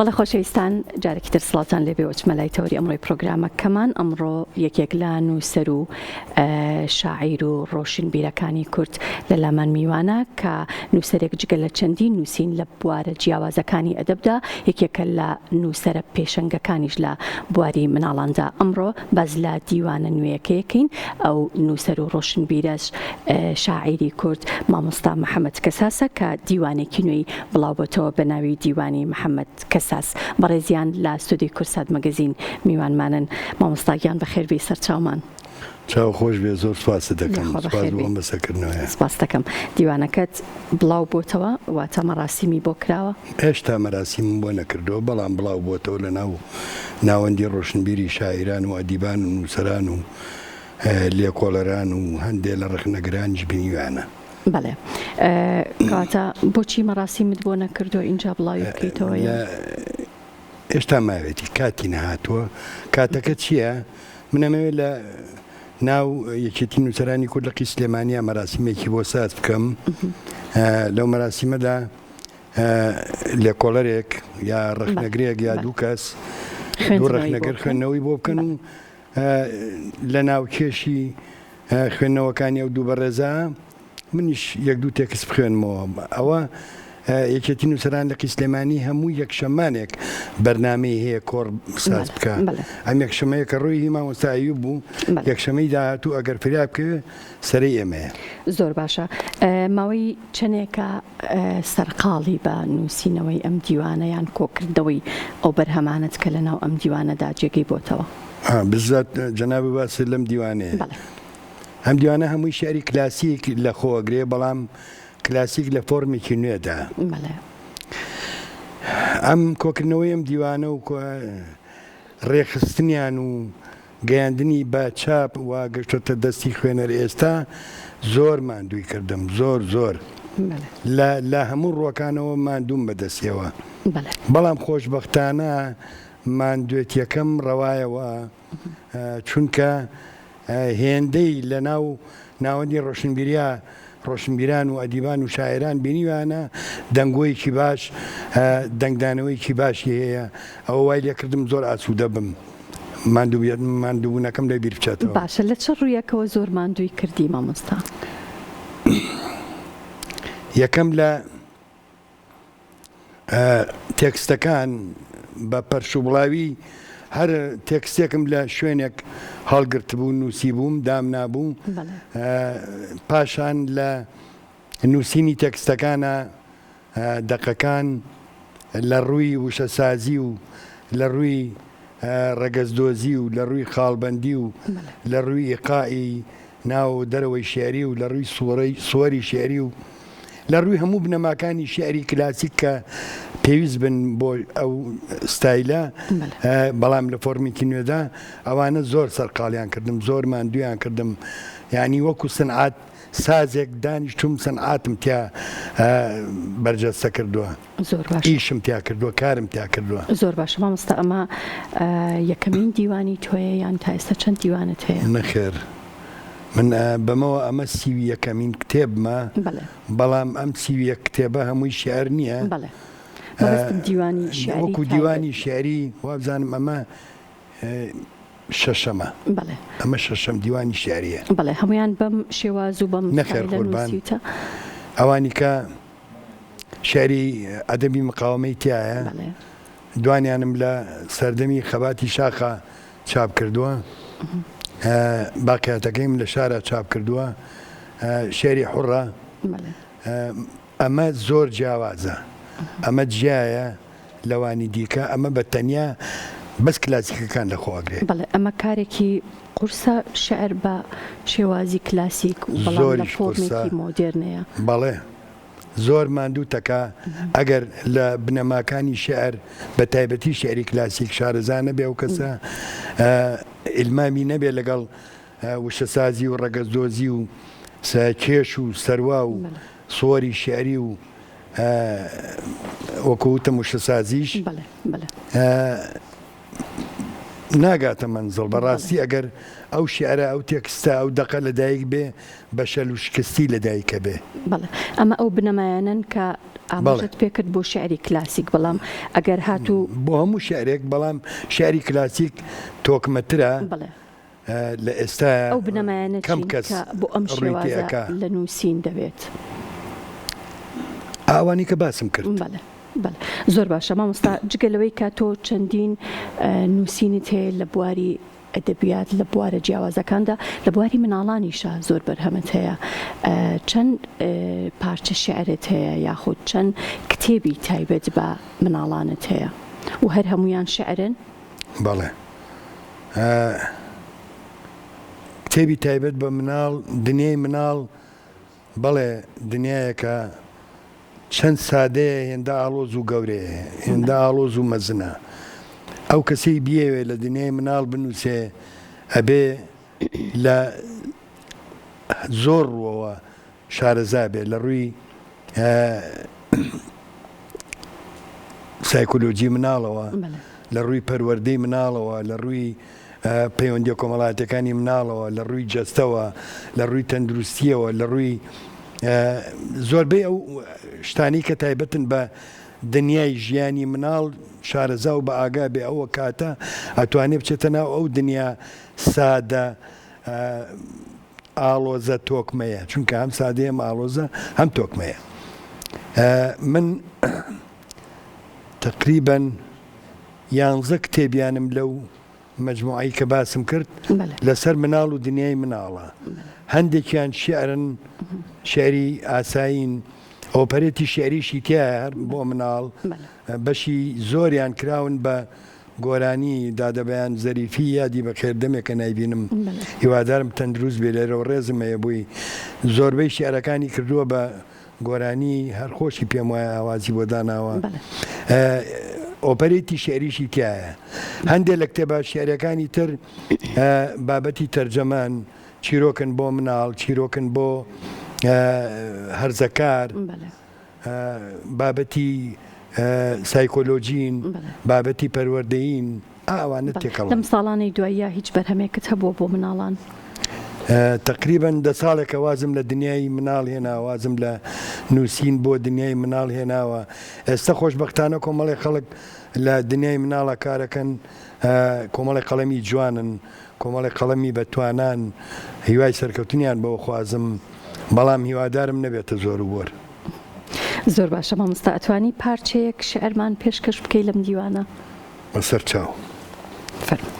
بەڵێ خۆشەویستان جارێکی تر سڵاوتان لێبێ وەچمە لای تەوەری ئەمڕۆی پرۆگرامەکەمان ئەمڕۆ یەکێک لە نووسەر و شاعیر و ڕۆشنبیرەکانی کورد لە لامان میوانە کە نووسەرێک جگە لە چەندین نووسین لە بوارە جیاوازەکانی ئەدەبدا یەکێکە لە نووسەرە پێشەنگەکانیش لە بواری مناڵاندا ئەمڕۆ باس لە دیوانە نوێیەکەیەکەین ئەو نووسەر و ڕۆشنبیرەش شاعیری کورد مامۆستا محەمەد کەساسە کە دیوانێکی نوێی بڵاوبۆتەوە بە ناوی دیوانی محەمەد کەساس بەڕێزیان لە ستۆدیۆی کوردسات مەگەزین میوانمانن مامۆستا گیان بەخێربێی سەرچاومان. چاو خۆش بێ زۆر سوپاست دەکەم یاخوا سوپاس بەخێر بۆ بێی. ئەم بەسەکردنەوەیە. سپاست دەکەم. دیوانەکەت بڵاو بۆتەوە واتە مەراسیمی بۆ کراوە؟ هێشتا مەراسیمم بۆ نەکردووە بەڵام بڵاو بۆتەوە لە ناو ناوەندی ڕۆشنبیری شاعیران و ئەدیبان و نووسەران و لێکۆڵەران و هەندێ لە ڕەخنەگرانیش بینیویانە. بەڵێ. کەواتە بۆچی مەراسیمت بۆ نەکردووە ئینجا بڵاوی بکەیتەوە لە یان؟ هێشتا ماوێتی کاتی نەهاتووە. کاتەکە چییە؟ من ئەمەوێ لە ناو یەکێتی نووسەرانی کورد لقی سلێمانیا مەراسیمێکی بۆ ساز بکەم. لەو مەراسیمەدا لێکۆڵەرێک یا ڕەخنەگرێک یا دوو کەس دوو ڕەخنەگر خوێندنەوەی بۆ بکەن و لە ناوکێشی خوێندنەوەکانی ئەو دوو بەڕێزە منیش یەک دوو تێکست بخوێنمەوە. ئەوە یەکێتی نووسەران لقی سلێمانی هەموو یەکشەممانێک بەرنامەی هەیە کۆڕ ساز بکا. ئەم یەکشەمەیە کە ڕۆی هی مامۆستا ئەیوب بوو، یەکشەمەی داهاتوو ئەگەر فریا بکەوێ سەرەی ئێمەیە. زۆر باشە. ماوەی چەنێکە سەرقاڵی بە نووسینەوەی ئەم دیوانە یان کۆکردنەوەی ئەو بەرهەمانەت کە لەناو ئەم دیوانەدا جێگەی بۆتەوە؟ بزات جەنابت باست لەم دیوانەیە. بەڵێ. ئەم دیوانە هەمووی شیعری کلاسیک لە خۆ ئەگرێ بەڵام کلاسیک لە فۆرمێکی نوێدا. بەڵێ. ئەم کۆکردنەوەی ئەم دیوانە و ڕێکخستنیان و گەیاندنی بە چاپ و گەشتۆتە دەستی خوێنەر ئێستا زۆر ماندووی کردم زۆر زۆر لە لە هەموو ڕووەکانەوە ماندووم بە دەستیەوە بەڵام خۆشبەختانە ماندوێتیەکەم ڕەوایەوە چونکە هێندەی لە ناو ناوەندی ڕۆشنبیریا ڕۆشنبیران و ئەدیبان و شاعیران بینیویانە دەنگۆیەکی باش دەنگدانەوەیەکی باشی هەیە ئەوە وای لێکردم زۆر ئاسوودە بم ماندووبوونەکەم لە بیر بچێتەوە. باشە لە چ ڕوویەکەوە زۆر ماندووی کردی مامۆستا؟ یەکەم لە تێکستەکان بە پەرشوبڵاوی هەر تێکستێکم لە شوێنێک هەڵگرتبوو نووسیبووم دامنابوو پاشان لە نووسینی تێکستەکانە دەقەکان لە ڕووی وشەسازی و لە ڕووی ڕەگەزدۆزی و لە ڕووی خاڵبەندی و لە ڕووی ئیقاعی ناو و دەرەوەی شیعری و لە ڕووی سووڕەی سووەری شیعری و لە ڕووی هەموو بنەماکانی شیعری کلاسیک کە پێویست بن بۆ ئەو ستایلە بەڵام لە فۆرمێکی نوێدا ئەوانە زۆر سەرقاڵیان کردم زۆر ماندوویان کردم یانی وەکو سنعات سازێک دانیشتوم سنعاتم تیا بەرجەستە کردووە. زۆر باشە. ئیشم تیا کردووە کارم تیا کردووە. زۆر باشە مامۆستا ئەمە یەکەمین دیوانی تۆیە یان تا ئێستا چەند دیوانت هەیە؟ نەخێر من بەمەوە ئەمە 31مین کتێبمە بەڵێ. بەڵام ئەم 31 کتێبە هەمووی شیعر نییە. بەڵێ مەبەستم دیوانی شیعری وەکو دیوانی شیعری وابزانم ئەمە شەشەمە. بەڵێ. ئەمە شەشەم دیوانی شیعرییە. بەڵێ هەموویان بەم شێواز و بەم نەخێر ستایلە قوربان نووسیوتە؟ ئەوانی کە شیعری ئەدەبی مقاوەمەی تیایە، دوانیانم لە سەردەمی خەباتی شاخا چاپ کردووە، باقیاتەکەیم لە شارا چاپ کردووە، شیعری حوڕە، ئەمە زۆر جیاوازە، ئەمە جیایە لەوانی دیکە، ئەمە بە تەنیا بەس کلاسیکەکان لەخۆ ئەگرێ. بەڵێ ئەمە کارێکی قورسە شیعر بە شێوازی کلاسیک و بەڵام لە زۆریش قورسە. فۆرمێکی مۆدێرنەیە. بەڵێ زۆر ماندووتەکا ئەگەر لە بنەماکانی شیعر بە تایبەتی شیعری کلاسیک شارەزا نەبێ ئەو کەسە ئیلمامی نەبێ لەگەڵ وشەسازی و ڕەگەزدۆزی و کێش و سەروا و سوەری شیعری و وەکو وتم وشەسازیش. ناگاتە مەنزڵ. بەڕاستی ئەگەر ئەو شیعرە، ئەو تێکستە، ئەو دەقە لەدایک بێ، بە شەل و شکستی لەدایکە بێ. بەڵێ. ئەمە ئەو بنەمایانەن کە ئاماژەت پێ کرد بۆ شیعری کلاسیک، بەڵام ئەگەر هاتوو. بۆ هەموو شیعرێک، بەڵام شیعری کلاسیک تۆکمەترە. بەڵێ. لە ئێستایا ئەو بنەمایانە کەم چین کەس کە بۆ ئەم ڕووی تێ شێوازە ئەکا. لە نووسین دەبێت؟ ئەوانەی کە باسم کرد. بەڵێ. بەڵێ. زۆر باشە مامۆستا جگە لەوەی کە تۆ چەندین نووسینت هەیە لە بواری ئەدەبیات لە بوارە جیاوازەکاندا لە بواری مناڵانیشا زۆر بەرهەمت هەیە چەند پارچە شیعرت هەیە یاخود چەند کتێبی تایبەت بە مناڵانت هەیە و هەر هەموویان شیعرن؟ بەڵێ کتێبی تایبەت بە مناڵ دنیای مناڵ بەڵێ دنیایەکە چەند سادەیە هێندە ئاڵۆز و گەورەیە هێندە ئاڵۆز و مەزنە ئەو کەسەی بیەوێ لە دنیای مناڵ بنووسێ ئەبێ لە زۆر ڕووەوە شارەزا بێ لە ڕووی سایکۆلۆجی مناڵەوە لە ڕووی پەروەردەی مناڵەوە لە ڕووی پەیوەندیە کۆمەڵایەتەکانی مناڵەوە لە ڕووی جەستەوە لە ڕووی تەندروستیەوە لە ڕووی زۆربەی ئەو شتانی کە تایبەتن بە دنیای ژیانی مناڵ شارەزا و بە ئاگا بێ ئەوە کاتە ئەتوانێ بچێتە ناو ئەو دنیا سادە ئاڵۆزە تۆکمەیە چونکە هەم سادەیە هەم ئاڵۆزە هەم تۆکمەیە من تقریبا یانزە کتێبیانم لەو مجموعەی کە باسم کرد لەسەر مناڵ و دنیای مناڵە هەندێکیان شعرن شعری ئاسایین ئۆپەرێتی شعریشی تایە هەر بۆ مناڵ بەشی زۆریان کراون بە گۆرانی، دادە بەیان زەریفی یادی بەخێر دەمێکە نایبینم هیوادارم تەندروست بێ لێرەوە ڕێزم هەیە بۆی زۆربەی شیعرەکانی کردووە بە گۆرانی هەر خۆشی پێم وایە ئاوازی بۆ داناوە ئۆپەرێتی شیعریشی تایە هەندێک لە کتێبە شیعرەکانی تر بابەتی تەرجەمان چیرۆکن بۆ مناڵ چیرۆکن بۆ هەرزەکار بابەتی سایکۆلۆجین، بابەتی پەروەردەیین، ئا ئەوانە تێکەڵن. لەم ساڵانەی دواییا هیچ بەرهەمێکت هەبووە بۆ مناڵان؟ تەقریبەن دە ساڵێکە وازم لە دنیای مناڵ هێناوە، وازم لە نووسین بۆ دنیای مناڵ هێناوە. ئێستە خۆشبەختانە کۆمەڵێک خەڵک لە دنیای مناڵا کارەکەن، کۆمەڵێک قەڵەمی جوانن، کۆمەڵێک قەڵەمی بە توانان، هیوای سەرکەوتنیان بۆ خوازم، بەڵام هیوادارم نەبێتە زۆر و بۆر. زۆر باشە مامۆستا ئەتوانی پارچەیەک شیعرمان پێشکەش بکەی لەم دیوانە؟ بەسەر چاو. فەرموو.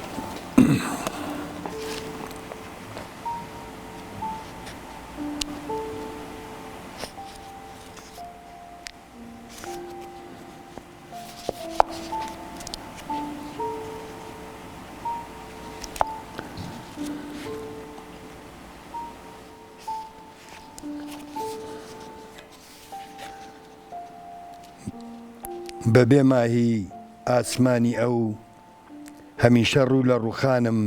بە بێ ماهی ئاسمانی ئەو هەمیشە ڕوو لە ڕووخانم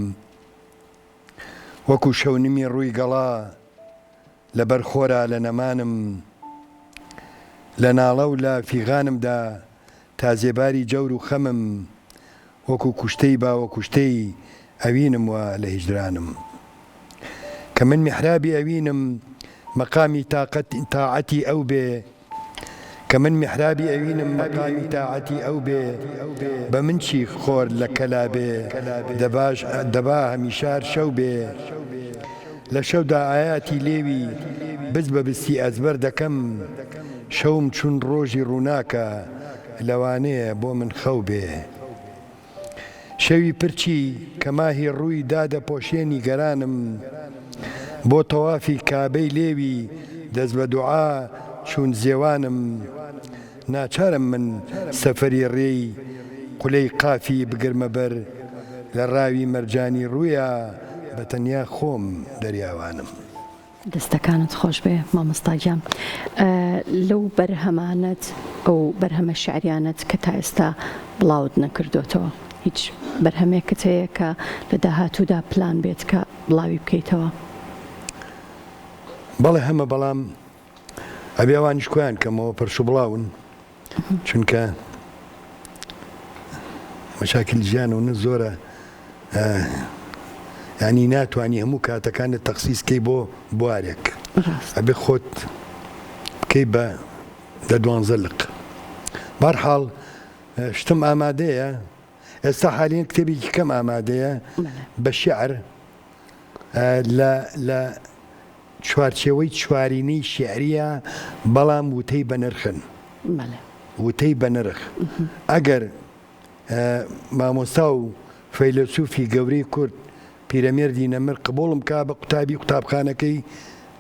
وەکوو شەونمی ڕووی گەڵا لەبەر خۆرا لە نەمانم لە ناڵە و لە فیغانمدا تا زێباری جەور و خەمم وەکو کوشتەی باوە کوشتەی ئەوینم وا لە هیجرانم کە من میحرابی ئەوینم مەقامی تاقەت تاعەتی ئەو بێ کە من میحرابی ئەوینم مەقامی تاعەتی ئەو بێ بە من چی خۆر لە کەلا بێ دەباش دەبا هەمیشە هەر شەو بێ لە شەودا ئایاتی لێوی بست بە بستی ئەزبەر دەکەم شەوم چون ڕۆژی ڕووناکە لەوانەیە بۆ من خەو بێ. شەوی پرچی کە ماهی ڕووی دادەپۆشێ نیگەرانم بۆ تەوافی کابەی لێوی دەست بە دوعا چوون زێوانم ناچارم من سەفەری ڕێی قولەی قافی بگرمە بەر لە ڕاوی مەرجانی ڕوویا بە تەنیا خۆم دەریاوانم. دەستەکانت خۆشبێ مامۆستا گیان لەو بەرهەمانەت ئەو بەرهەمە شعریانەت کە تا ئێستا بڵاوت نەکردۆتەوە هیچ بەرهەمێکت هەیە کە لە داهاتوودا پلان بێت کە بڵاوی بکەیتەوە؟ بەڵێ هەمە بەڵام ئەبێ ئەوانیش کۆیان کەمەوە پەرش و بڵاون چونکە مەشاکل ژیان و نە زۆرە. یانی ناتوانی هەموو کاتەکانت تەخسیس کەی بۆ بوارێک ئەبێ خۆت بکەی بە دە دوانزە لق بەرحاڵ شتم ئامادەیە ئێستا حالیەن کتێبێکی کەم ئامادەیە بە شیعر لە لە چوارچێوەی چوارینەی شیعریە بەڵام وتەی بەنرخن وتەی بەنرخ ئەگەر مامۆستا و فەیلەسوفی گەورەی کورد پیرەمێردی نەمر قبوڵم کا بە قوتابی قوتابخانەکەی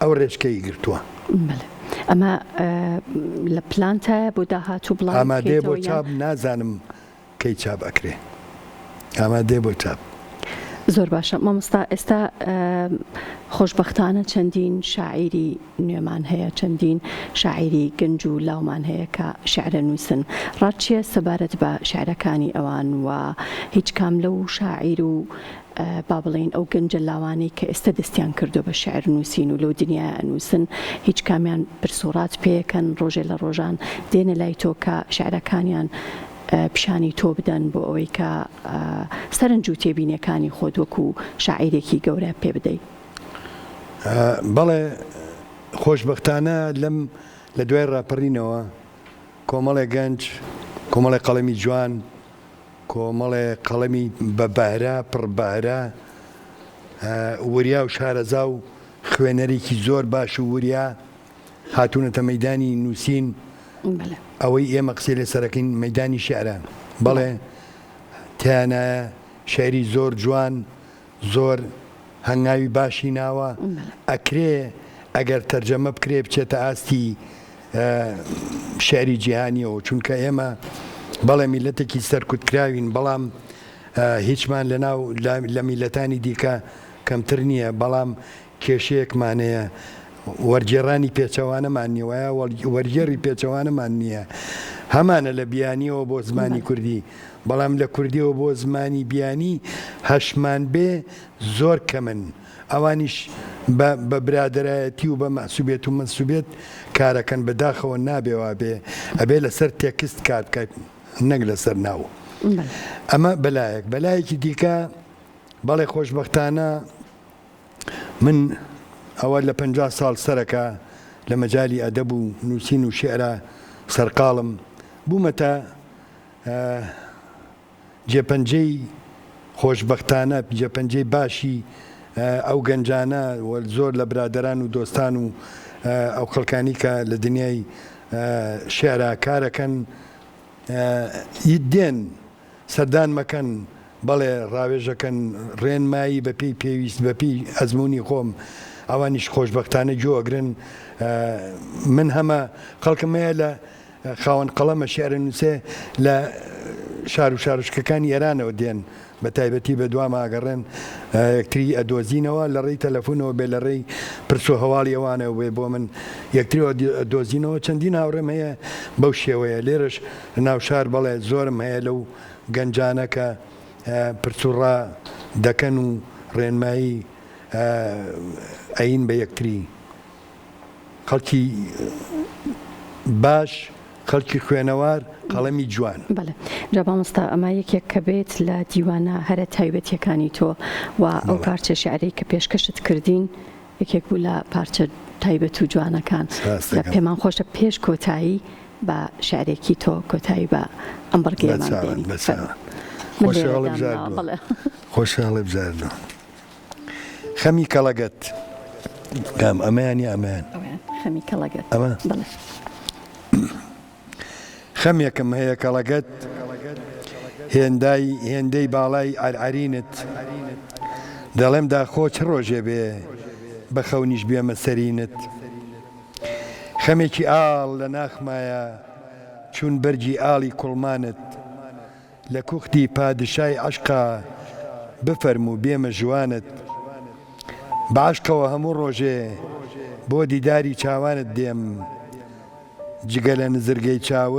ئەو ڕێچکەی گرتووە. بەلێ ئەمە لە پلانتایە بۆ داهاتوو بڵاوی ئامادەیە بۆ بکەیتەوە یان؟ چاپ نازانم کەی چاپ ئەکرێ ئامادەیە بۆ چاپ. زۆر باشە مامۆستا ئێستا خۆشبەختانە چەندین شاعیری نوێمان هەیە چەندین شاعیری گەنج و لاومان هەیە کە شیعرە نووسن ڕات چیە سەبارەت بە شیعرەکانی ئەوان و هیچ کام لەو شاعیر و با بڵێین ئەو گەنجە لاوانەی کە ئێستا دەستیان کردووە بە شیعر نووسین و لەو دنیایە ئەنووسن هیچ کامیان پرس و ڕات پێیەکەن ڕۆژێ لە ڕۆژان دێنە لای تۆ کە شیعرەکانیان پیشانی تۆ بدەن بۆ ئەوەی کە سەرنج و تێبینیەکانی خۆت وەکو شاعیرێکی گەورە پێ بدەی؟ بەڵێ خۆشبەختانە لەم لە دوای ڕاپەڕینەوە کۆمەڵێ گەنج کۆمەڵێ قەڵەمی جوان کۆمەڵێ قەڵەمی بە بەهرە پڕ بەهرە وریا و شارەزا و خوێنەرێکی زۆر باش و وریا هاتوونەتە مەیدانی نووسین ئەوەی ئێمە قسەی لەسەرەکەین مەیدانی شیعرە بەڵێ تیانایە شیعری زۆر جوان زۆر هەنگاوی باشی ناوە ئەکرێ ئەگەر تەرجەمە بکرێ بچێتە ئاستی شعری جیهانیەوە چونکە ئێمە بەڵێ میلەتێکی سەرکوتکراوین بەڵام هیچمان لە ناو لە میلەتانی دیکە کەمتر نییە بەڵام کێشەیەکمان هەیە وەرگێڕانی پێچەوانەمان نیە وایە وەرگێڕی پێچەوانەمان نییە هەمانە لە بیانیەوە بۆ زمانی کوردی بەڵام لە کوردیەوە بۆ زمانی بیانی هەشمان بێ زۆر کەمن ئەوانیش بە بە برادەرایەتی و بە مەحسوبێت و مەنسوبێت کارەکەن بەداخەوە نابێ وابێ ئەبێ لەسەر تێکست کار بکات نەک لەسەر ناو ئەمە بەلایەک بەلایەکی دیکە بەڵێ خۆشبەختانە من ئەوە لە 50 ساڵ سەرەکە لە مەجالی ئەدەب و نووسین و شیعرا سەرقاڵم بوومەتە جێپەنجەی خۆشبەختانە جێپەنجەی باشی ئەو گەنجانە و زۆر لە برادەران و دۆستان و ئەو خەڵکانی کە لە دنیای شیعرا کارەکەن دێن سەردان مەکەن بەڵێ ڕاوێژەکەن ڕێنمایی بە پێی پێویست بە پێی ئەزموونی خۆم ئەوانیش خۆشبەختانە گوێ ئەگرن من هەمە خەڵکم هەیە لە خاوەن قەڵەمە شیعرنووسێ لە شار و شارۆچکەکانی ئێرانەوە دێن، بە تایبەتی بە دواما ئەگەڕێن، یەکتری ئەدۆزینەوە، لە ڕێی تەلەفوونەوە بێ، لە ڕێی پرس و هەواڵی ئەوانەوە بێ، بۆ من یەکتری ئەدۆزینەوە. چەندین هاوڕێم هەیە بەو شێوەیە. لێرەش لە ناو شار بەڵێ زۆرم هەیە لەو گەنجانە کە پرس و ڕا دەکەن و ڕێنمایی ئەین بە یەکتری. خەڵکی باش، خەڵکی خوێنەوار، قەڵەمی جوان. بەڵێ جا مامۆستا ئەمە یەکێک کە بێت لە دیوانە هەرە تایبەتیەکانی تۆ و ئەو پارچە شیعرەی کە پێشکەشت کردین یەکێک بوو لە پارچە تایبەت و جوانەکان پێمان خۆشە پێش کۆتایی بە شیعرێکی تۆ کۆتایی بە ئەم بڕگەیەمان بێنین. خۆشحاڵ بزاردووە. خەمی کەڵەگەت کام ئەمەیان یا ئەمەیان؟ ئەویان خەمی کەڵەگەت. ئەمە؟ بەڵێ. خەمێکم هەیە کەڵەگەت هێندای هێندەی باڵای عەرعەرینت دەڵێم داخۆ چ ڕۆژێ بێ بە خەونیش بێمە سەرینت خەمێکی ئاڵ لە ناخمایە چون بەرگی ئاڵی کوڵمانت لە کوختی پادشای عەشقا بفەرموو بێمە ژوانت بە عەشقەوە هەموو ڕۆژێ بۆ دیداری چاوانت دێم جگە لە نزرگەی چاو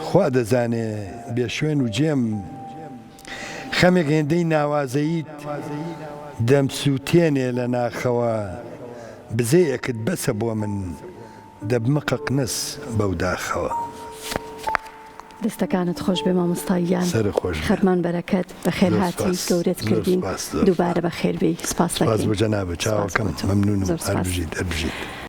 خوا دەزانێ بێ شوێن و جێم خەمێک هێندەی ناوازەییت دەمسووتێنێ لە ناخەوە بزەیەکت بەسە بۆ من دەبمە قەقنەس بەو داخەوە. دەستەکانت خۆش بێ مامۆستا گیان. سەرت خۆش بێ. خەرمان بەرەکەت. بەخێر زۆر هاتی سپاس. گەورەت زۆر کردین. سپاس. زۆر دووبارە سپاس. بەخێر بێی. سپاس سپاس دەکەین. بۆ جەنابت سپاس بۆ چاوەکەم. تۆ. مەمنوونم. زۆر هەر سپاس. بژیت. هەر بژیت.